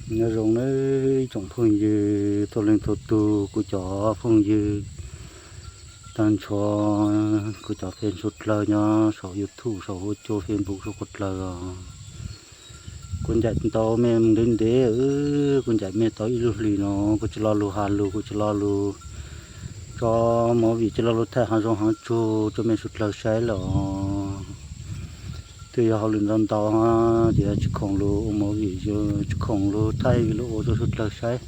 Nyob zoo nawb ib tsoom phooj ywg txhua leej txhua tus, kuv cov phooj ywg tag nrho, kuv cov fans suav dlawg nyob saum YouTube, saum huab cua Facebook, saum qhov dlawg os. Kuv ncaim tau mej mus ntev ntev, kuv ncaim mej tau ib lub hlis no, kuv tsis lo lus has lus, kuv tsis lo lus tso movie, tsis lo lus thaij hav zoov hav tsuag rau mej suav dlawg saib lawm os. Twb yog hauj lwm ntau ntau hab, ces tsis khoom lus ua movie, tsis khoom lus thaij video rau suav dlawg saib.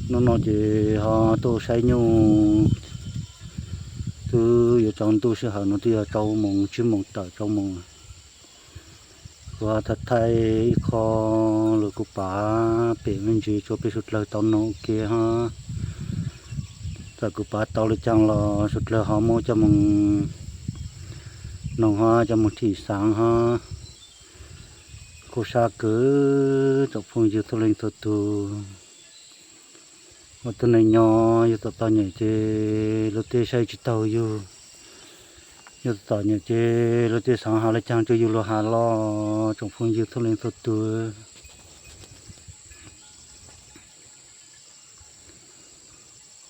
Hnub no ces ho tuaj saib nyuj, twb yuav tsaus ntuj sij hawm no twb yog rau moos, tsib moos tawm rau moos. Kuv thaij thaij ib qho lus kuv pav pem me ntsis rau peb suav dlawg tau noog ua ke hab. Txawm kuv pav tau li caag los suav dlawg ho muab coj moog noog hab coj moog thim xaav hab. Kuv sab kawg tsoom phooj ywg txhua leej txhua tug. Ua tug neeg nyob yug txom txom nyem ces luag tej saib tsis taug yug, yug txom txom nyem ces luag tej xaav has le caag rua yug lug has los tsoom phooj ywg txhua leej txhua tug.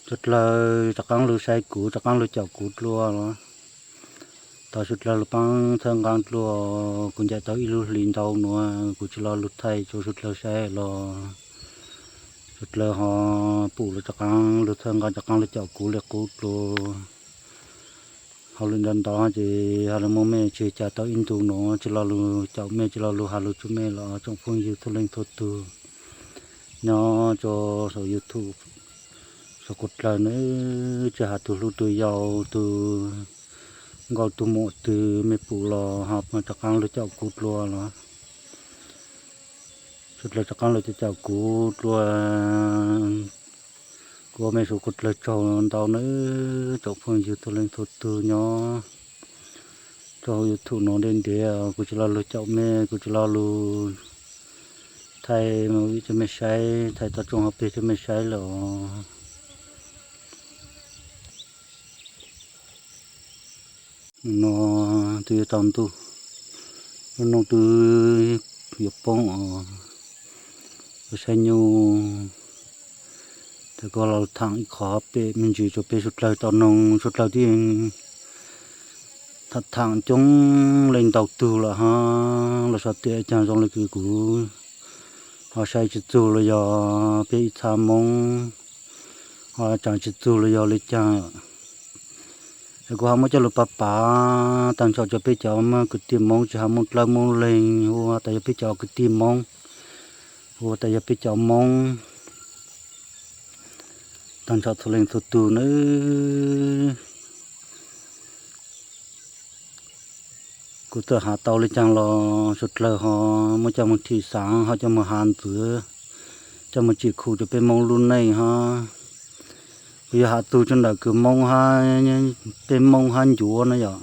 Suav dlawg rov qaab lug saib kuv, rov qaab lug caum kuv dlua los. Thov suav dlawg lug paab txhawb nqaa dlua, kuv ncaim tau ib lub hlis ntau nuav kuv tsis lo lug thaij rua suav dlawg saib los. Suav dlawg ho pum los rov qaab lug txhawb nqaa rov qaab lug caum kuv le qub dlua. Hauj lwm ntau ntau ces ho lug muab mej tseg ca tau ib ntu nuav, tsis lo lug caum mej, tsis lo lug has lug rua mej los tsoom phooj ywg txhua leej txhua tug nyob rua saum YouTube, saum qhov dlawg nawb. Tsis has tug hlub tug yau, tug nkauj tug muam twg mej pum los ho rov qaab lug caum kuv dlua los. Suav dlawg rov qaab lug caum kuv dlua. Kuv ua mej suav dlawg tsaug ntau nawb tsoom phooj ywg txhua leej txhua tug nyob rua huv YouTube nuav dlej ntiav, kuv tsis lo lug caum mej, kuv tsis lo lug thaij movie rua mej saib, thaij toj roob hauv peg rua mej saib lawm os. No twb yuav tsaus ntuj, lub ntuj twb yuav poob os. Kuv saib nyuj, tas kuv los thaam ib qho pem me ntsis rua peb suav dlawg tau noog, suav dlawg twb yeej thaam thaam coob leej ntau tug lawm hab, los xav tias caag zoo le kws kuv ho saib tsis txug los yog peb ib txha Moob ho tsaam tsis txug los yog le caag. Es kuv ho muab coj lug pav pav taag nrho rua peb cov kwv tij Moob tsis has Moob dlawb Moob leeg, hu tas yog peb cov kwv tij Moob, hu tas yog peb cov Moob taag nrho txhua leej txhua tug nawb. Kuv txawm has tau le caag los suav dlawg ho muab coj moog thim xaav, ho coj moog has ntxwv, coj moog tsim khu rua peb Moob lub neej hab. Kuv yuav has txug rua ntawm kws Moob, peb Moob hab ncuav na yom.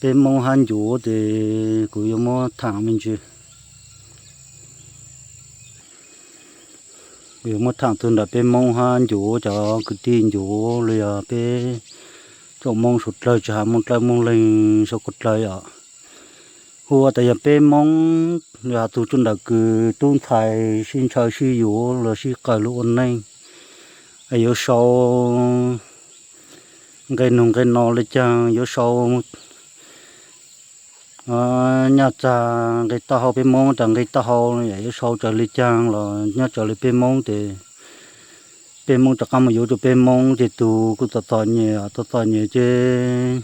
Peb Moob hab ncuav ces kuv yuav muab thaam me ntsis. Kuv yuav muab thaam txug ntawm peb Moob hab ncuav, cov kwv tij ncuav los yog peb tsoom Moob suav dlawg tsis has Moob dlawb Moob leeg suav dlawg yom. Hu tas yog peb Moob, yuav has txug rua ntawm kws tub ntxhais sib ntshaw sib yuav los sib qawm lug ua neej, es yuav sau nqe nug nqe no le caag, yuav sau nyaj txag nqe taub hau, peb Moob tas nqe taub hau yom, yuav sau raws le caag los nyob raws le peb Moob tes peb Moob rov qaab moog yuav rua peb Moob ces tug kuj txom txom nyem, txom txom nyem ces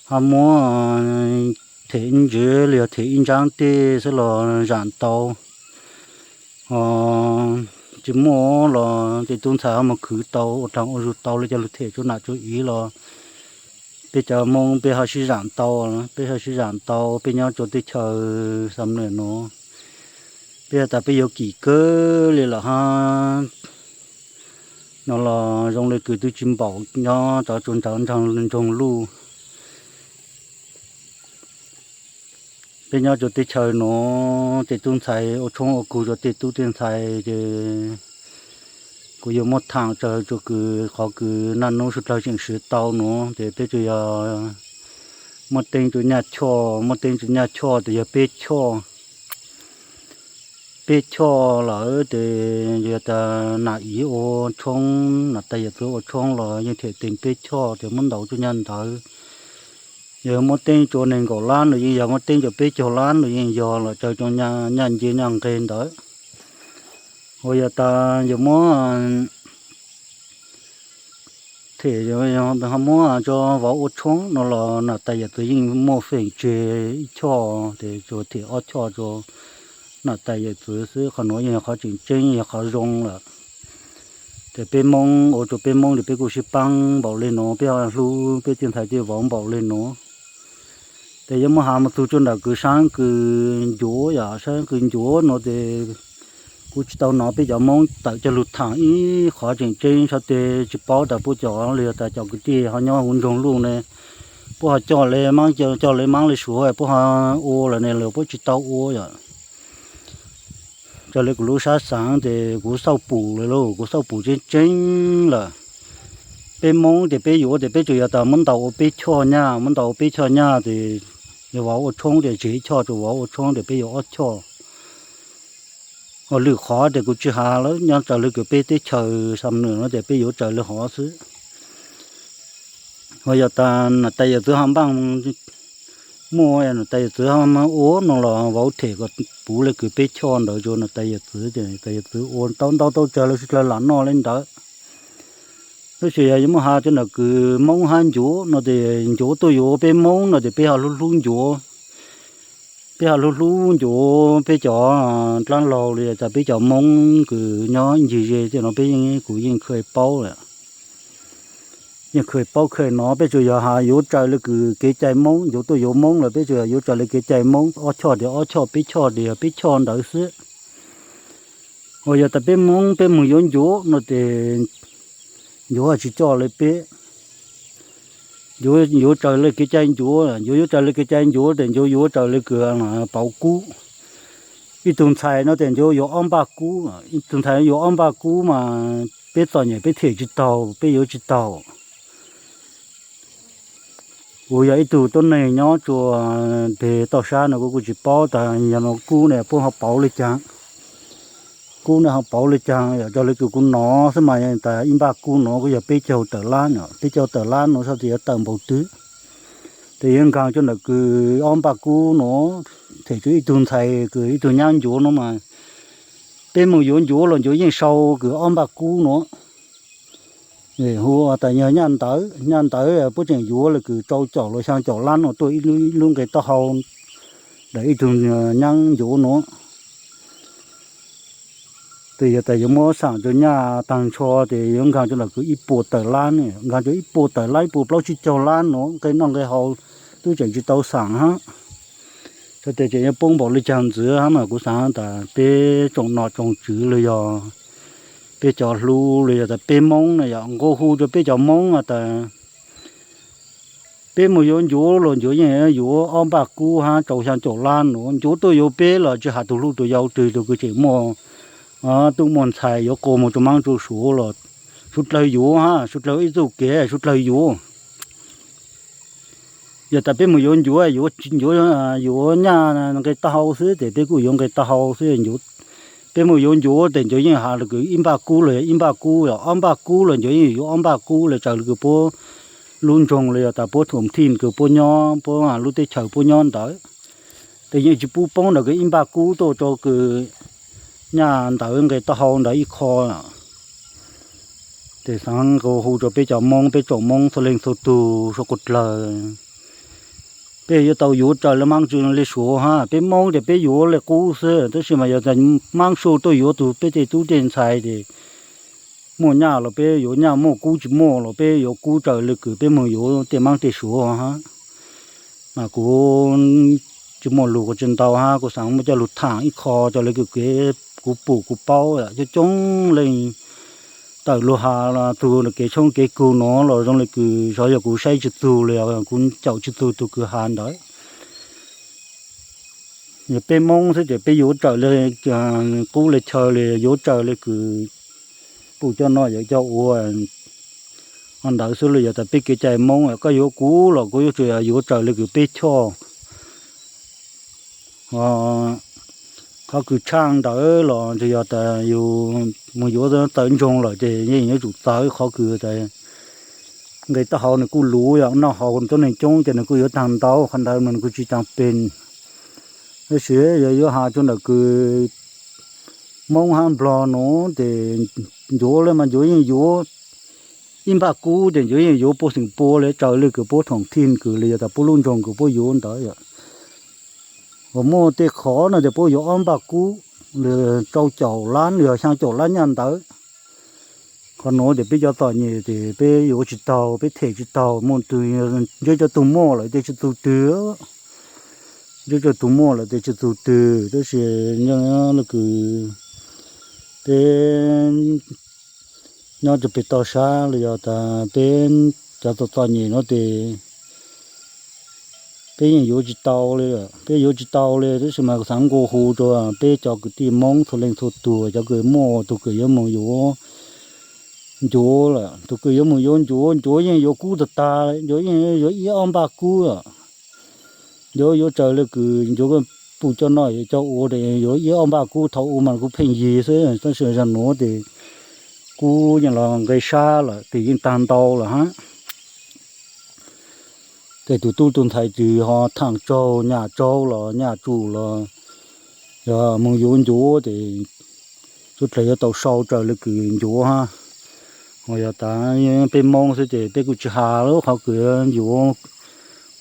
ho muab them ib ntsis los yog them ib ntsaab tej xwb los zaam tau. Tsis muaj los tej tub ntxhais ho moog khwv tau ua dlaag ua zug tau le cov lug them rua nam rua iv los peb cov Moob peb ho sib zaam tau, peb ho sib zaam tau, peb nyob rua teb chaws Xam Nuam nuav peb has tas peb yuav kim kawg le lawm hab. No los zoo le kws twb tsis npaum nyob rov rua nraag nraag nroog luj. Peb nyob rua teb chaws nuav tej tub ntxhais ua tshoob ua kug rua tej tub tej ntxhais ces kuv yuav muab thaam raws rua kws qhov kws naj nub suav dlawg tseem swv tau nuav ces peb tsuas yog muab teeb rua nyaj choj, muab teeb rua nyaj choj tes yog peb choj. peb choj lawm ces yog tas nam iv ua tshoob, nam tais yawm txwv ua tshoob los yeej them tes peb choj ces muab ntaus tsuj nyaj ntawd. Yog muab teeb tsuas nees nkaum lab los yeej yog, muab teeb tsuas peb caug lab los yeej yog, los tsaws tsuas nyaj nce nyaj nqe ntawd. Uas yog tas yog muab them, muab tso vauv ua tshoob no los nam tais yawm txwv yeej muaj feem tseg ib choj ces tsuas them ob choj rau nam tais yawm txwv xwb. Qhov nuav yeej yog qhov tseem ceeb, yog qhov zoo lawm. Ces peb Moob ua rau peb Moob ces peb kuj sib paab npaum le nuav, peb ho hlub peb tej ntxhais tej vauv npaum le nuav. Ces yuav muab has mus txug rua ntawm kws saab kws ncuav, yog saab kws ncuav no ces kuv tsis tau nov peb cov Moob tawm coj lug thaam ib qhov tseem ceeb, sab tes tsis paub tas puab cov li tas cov kwv tij ho nyob huv nroog Luj ne, puab ho coj le maab, coj le maab le suav, puab ho ua lawm ne los puab tsis tau ua yom. Raws le kuv lub sab xaav ces kuv xauj pum lawm lauj, kuv xauj pum tseeb tseeb lawm. Peb Moob ces peb yuav ces peb tsuas yog tas muab ntaus ua peb choj nyaj, muab ntaus ua peb choj nyaj ces yog vauv ua tshoob ces tseg ib choj rau vauv ua tshoob ces peb yuav ob choj. Ho lwm qhov ces kuv tsis has lawm, nyob raws le kws peb teb chaws Xam Nwm no ces peb yuav raws le hov xwb. Ho yog tas nam tais yawm txwv ho npaaj muaj, nam tais yawm txwv ho ua no los vauv them kom puv le kws peb choj ntawd rau nam tais yawm txwv ces tais yawm txwv ua tau ntau tau tsawg los sib dlawg lam noj le ntawd. Tab sis yog yuav muab has cov nam kws Moob hab ncuav no ces ncuav tuaj yuav peb Moob no ces peb ho hlub hlub ncuav. Peb ho hlub hlub ncuav, peb cov dlaab laug li tas peb cov Moob kws nyob ncig ze tej no peb yeej, kuv yeej kheev paub lawm. Yeej kheev paub kheev nov, peb tsuas yog has yuav raws le kws kev cai Moob, ncuav tuaj yuav Moob los peb tsuas yog yuav raws le kev cai Moob, ob choj tias ob choj, peb choj tias peb choj ntawd xwb. Uas yog tas peb Moob peb moog yuav ncuav no ces ncuav tsis coj le peb. Yuav, yuav raws le kev cai ncuav, ncuav yuav raws le kev cai ncuav ces ncuav yuav raws le kws pauv kub. Ib tug ntxhais no ces ncuav yuav ob npaj kub, ib tug ntxhais yuav ob npaj kub mas peb txom nyem peb them tsis taug, peb yuav tsis taug. Kuv yog ib tug tuab neeg nyob rua peg toj sab no kuv kuj tsis paub tas yog no kub ne puab ho pauv le caag. Kub ne ho pauv le caag, yog raws le kws kuv nov xwb mas tas ib npaj kub nuav kuj yog peb caug tawm lab, peb caug tawm lab nuav xwb tes yuav tawm npaum twg. Tes yuav nkaag rua ntawm kws ob npaj kub nuav, them rua ib tug ntxhais kws ib tug nyab ncuav nuav mas peb moog yuav ncuav los ncuav yeej sau kws ob npaj kub nuav. Hu tas yog nyaj ntawv, nyaj ntawv puab tseem yuav le kws rau caum los xyaa caum lab nuav tuaj ib lub nqe taub hau ntawm ib tug nyab ncuav nuav. Tes yog tas yuav muab xaam rua nyaj taag nrho tes yuav nkaag rua ntawm kws ib puas tawm lab, nkaag rua ib puas tawm lab, ib puas plaub tsib caug lab nuav, nqe noj nqe haus tub tseem tsis tau xaam hab. Sab tes tseem yuav poob npaum le caag ntxiv hab mas kuv xaav tas peb tsoom nom tsoom tswv los yog peb cov hlub los yog tas peb Moob na yog nqua hu rua peb cov Moob tas peb moog yuav ncuav los ncuav yeej yuav ob npaj kub hab rau xyaa caum lab nuav, ncuav tuaj yuav peb los tsi has tug hluj tug yau twg tug kws tseem muaj tub muaj ntxhais yuav qua moog rua maab rua suav los suav dlawg yuav hab, suav dlawg ib txuj kev suav dlawg yuav. Yog tas peb moog yuav ncuav, yuav nyaj nqe taub hau xwb tes peb kuj yuav nqe taub hau xwb. Peb moog yuav ncuav tes ncuav yeej has le kws ib npaj kub los yog ib npaj kub, ob npaj kub los ncuav yeej yuav ob npaj kub le, raws le kws puab lub nroog los yog tas puab thum thij kws puab nyob, puab lub teb chaws puab nyob ntawd. Tes yeej tsi pub poob ntawm kws ib npaj kub tuaj rua kws nyaj ntawv nqe taub hau ntawd ib qho. Tes xaav nqua hu rua peb cov Moob, peb tsoom Moob txhua leej txhua tug suav quav dlawg. Peb yuav tau yuav raws le maab rua le suav hab, peb Moob tes peb yuav le kub xwb, tab sis mas yog tas maab suj tuaj yuav tug peb tej tub tej ntxhais tes muaj nyaj los peb yuav nyaj, muaj kub tsi muaj los peb yuav kub raws le kws peb moog yuav tej maab tej suav hab. Mas kuv tsi muaj lug kuv tsi ntau hab, kuv xaav muab coj lug thaam ib qho coj le kws kev kuv pum kuv paub coob coob leej tawm lug has txug kev tshoob kev kug nuav los zoo le kws xyov yog kuv saib tsi txug los kuv caum tsi txug tug kws has ntawd. Yog peb Moob xwb tes peb yuav raws le qub le chaw le, yuav raws le kws pum coj noj yawm coj ua ntawd xwb. Los yog tas peb kev cai Moob koj yuav kuv los kuv yuav tsum yuav raws le kws peb choj. qhov kws tshaj ntawd los tsuas yog tas yus mus yuav tawv ntsoog lawm ces yeej yuav tsum txawv qhov kws tas nqe taub hau nws kuj luv yom, noj haus tuab neeg coob ces nws kuj yuav tag ntau, qhov ntawd mas nws kuj tsis tas pes. Tab sis yog yuav has rua ntawm kws Hmoob hab Nplog nuav ces ncuav le mas ncuav yeej yuav ib npaj kub ces ncuav yeej yuav puab xeem pua le, raws le kws puab thoom thij kws le yog tas puab lub nroog kws puab yuav ntawd yom. Uas muaj tej qhov no ces puab yuav ob npaj kub, rau caum lab los yog xyaa caum lab nyaj ntawd. Qhov nuav ces peb cov txom nyem ces peb yuav tsis taug, peb them tsis taug, muaj tug ntsib cov tug muaj lawm tej tsis txug twg, ntsib cov tug muaj lawm tej tsis txug twg, tab sis nyob kws peb nyob rua peg toj sab los yog tas peb cov txom txom nyem nuav ces peb yeej yuav tsis tau li, peb yuav tsis tau li, tab sis mas xaav nqua hu rua peb cov kwv tij Moob txhua leej txhua tug, cov kws muaj tug kws yuav mus yuav ncuav lawm, tug kws yuav mus yuav ncuav, ncuav yeej yuav kub tag tag, ncuav yeej yuav ib ob npaj kub. Ncuav yuav raws le kws ncuav puj coj noj coj ua, yuav ib ob npaj kub, thaum ub mas kuv pheej yig xwb, tab sis zag nuav ces kub yeej los nqe sab lawm, twb yeej tag ntau lawm hab. Ces tug tub tug ntxhais twg ho thaam tsaug nyaj tsaug los nyaj tsum los yog mus yuav ncuav ces suav dlawg yuav tau sau raws le kws ncuav hab. Ho yog tas peb Moob xwb ces peb kuj tsis has lub qhov kws yuav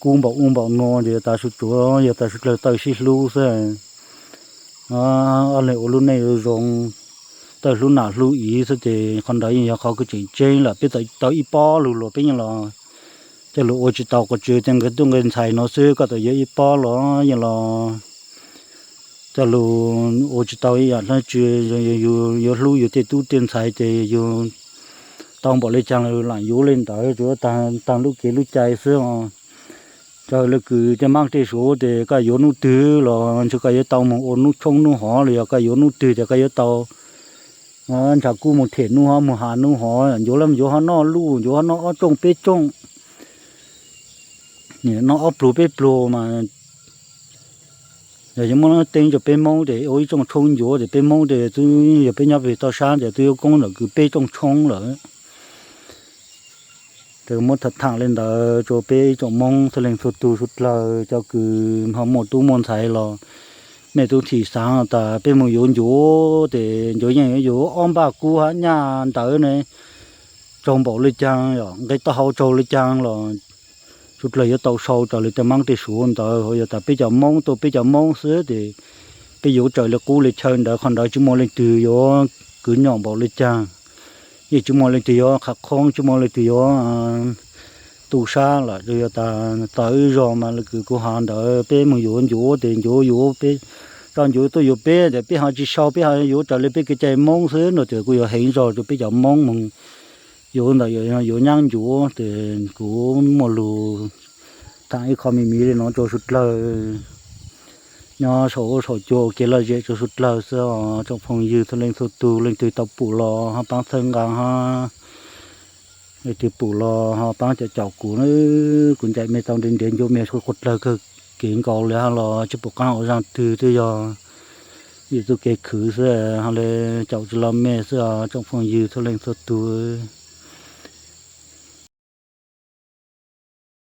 kub npaum ub npaum nuav ces tas suav tsuav yog tas suav dlawg tawm sib hlub xwb. Ob leeg ua lub neej zoo, tawm hlub nam hlub iv xwb ces qhov ntawd yeej yog qhov kws tseem ceeb lawm. Peb txawm tau ib pob lug los peb yeej los coj lug ua tsis tau qhov tseeb, tej nqe tub nqe ntxhais no xwb, koj txawm yuav ib pob los yeej los coj lug ua tsis tau ib yaam dlaab tsi. Yuav hlub yus tej tub tej ntxhais ces yus tau npaum le caag los lam yuav le ntawd, tsuav taag lub kev lub cai xwb os. Raws le kws tej maab tej suav ces koj yuav nub twg los ntshe koj yuav tau moog ua nub tshoob nub hov, los yog koj yuav nub twg ces koj yuav tau ntshaw kub moog them nub hov moog has nub hov. Ncuav le yuav ho noj luj, ncuav ho noj ob rooj peb rooj, noj ob pluag peb pluag mas. Yog yuav muab teeb rua peb Moob ces ua ib rooj tshoob ncuav ces peb Moob ces twb yog peb nyob peg toj sab ces twb yuav koob ntawm kws peb rooj tshoob lawm. Ces muab tham tham le ntawd rua peb ib tsoom Moob txhua leej txhua tug suav dlawg, cov kws ho muaj tub muaj ntxhais los mej tub thim xaav tas peb moog yuav ncuav ces ncuav yeej yuav ob npaj kub hab nyaj ntawd ne, tsaug npaum le caag, nqe taub hau tsaug le caag los suav dlawg yuav tau sau raws le tej maab tej suav ntawd. Ho yog tas peb cov Moob tuaj peb cov Moob xwb ces peb yuav raws le qub le chaw ntawd, qhov ntawd tsis muaj leej twg yuav kwv nyom npaum le caag. Yeej tsis muaj leej twg yuav qha qhoob, tsis muaj leej twg yuav tu sab lawm. Yog tas txawv zog mas le kws kuv has ntawd, peb moog yuav ncuav ces ncuav yuav peb, tso ncuav tuaj yuav peb ces peb ho tsis sau, peb ho yuav raws le peb kev cai Moob xwb no ces kuj yuav heev zog rua peb cov Moob moog yuav ntawm yuav nyab ncuav. Ces kuv muaj lug tham ib qho me me le no rua suav dlawg nyob saum huab saum cua ua kev lom zem rua suav dlawg xwb os. Tsoom phooj ywg txhua leej txhua tug, leej twg tau pum los ho paab txhawb nqaa hab, leej twg pum los ho paab caum caum kuv. Kuv ncaim mej tau ntev ntev ncuav mej suav dlawg kawg kev nkaus le hab los tsis pum qaab ua zaaj twg, twb yog ib txuj kev khwv xwb, ho le caum tsis los mej xwb os tsoom phooj ywg txhua leej txhua tug.